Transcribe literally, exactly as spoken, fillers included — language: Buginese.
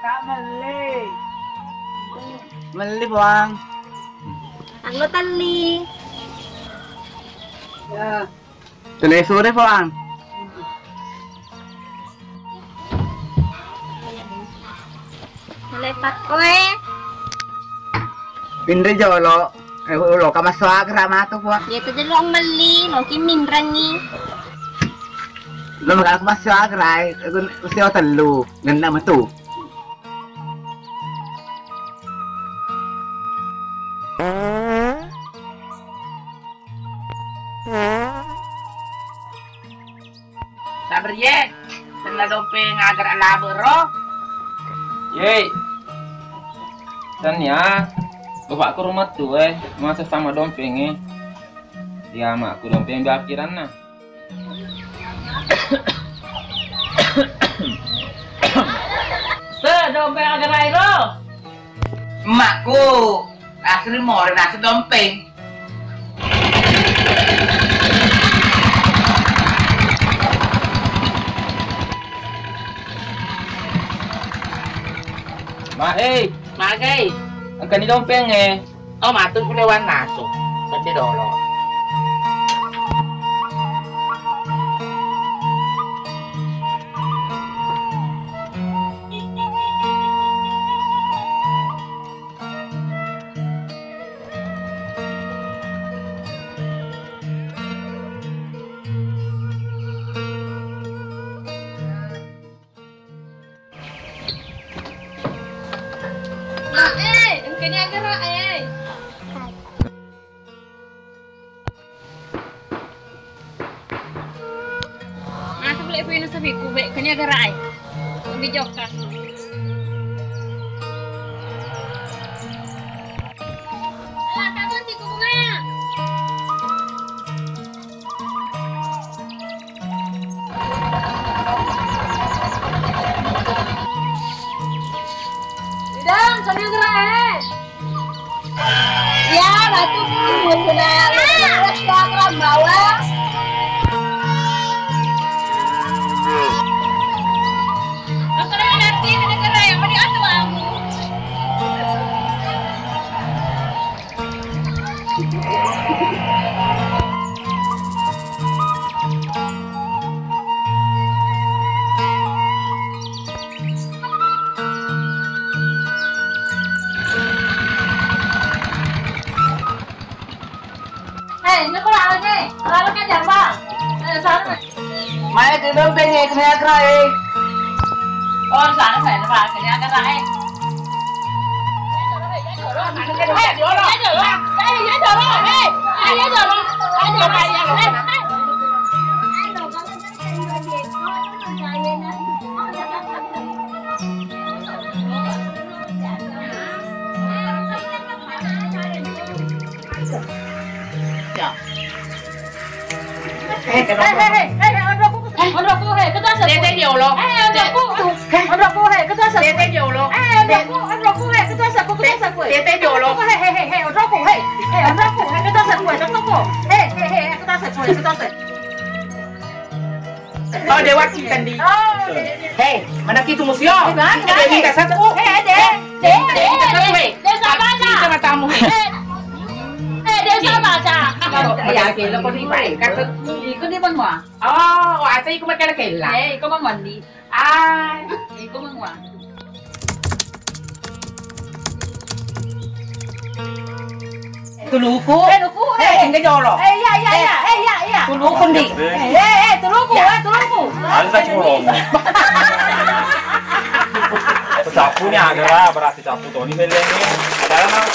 Kak, melli. Melli, Puang. Anggo telli. Ya. Tuli sure, Puang. Lepak koe. Pinri jolo. Eh, lo ka massuagra matu, Puang. Iya tu jolo melli, lo ki minrangi. Lo maka massuagra, eh, usia tellu, genna metu. Sabrie, tenna dompeng agara labe ro. Yei. Tania, bapakku rumah tu eh, masa sama dompeng eh. Ya makku dompeng bakiranna. Se, dompeng agarairo. Emakku, asli more nasi dompeng. Ma, eh. Magai. Engkani dompeng, eh. Oh, matu ku lewan nasu. Bete dolo. Mak, eh, engkani agara, eh. Masa boleh punya sapi kubek, engkani agara, eh. Lebih jokka. Alah, kamu sih kubunga. Idang, kami gerak, eh. Ya, batu, sudah, sudah, sudah, bawah. Aku dah nanti, kena gerak, yang mana aku, aku. Eh, ini kok lama nih? Lama kan jambang? Eh, sana. Mai ke dompeng e, kena agara e. Oh, sana saya, Pak. Kena agara e. Ya. Eh, eh, eh, eh, eh, onrokku, eh, onrokku, eh, ketua sepuh. Tete jolo. Eh, eh, onrokku, eh, onrokku, eh, ketua sepuh. Tete jolo. Eh, onrokku, onrokku, eh, ketua sepuh, ketua sepuh. Tete jolo. Eh, eh, eh, eh, onrokku, eh, eh, onrokku, eh, ketua sepuh, eh, onrokku. Eh, eh, eh, ketua sepuh, eh, ketua sepuh. Oh, Dewa kita di. Oh, Dewa. Hei, mana kita musio? Kita minta satu. Hei, Dewa. Dewa, Dewa, Dewa, Dewa, sabar, Dewa. Kita matamu. Hei. Eh, Dewa, sabar, Dewa. Kalau ya, kelo kau di baik, kata ikut di mana? Oh, wasa ikut makan kela. Eh, ikut mana mandi? Ah, ikut mana? Tuluku. Eh, luku, eh. Eh, enggak jolo. Eh, iya, iya, iya. Eh, iya, iya. Tuluku, Ndi. Eh, eh, eh, tuluku, eh, tuluku. Ada tak curong? Pecapu nih, ada lah, berarti capu Toni belengnya. Ada lah, Mas.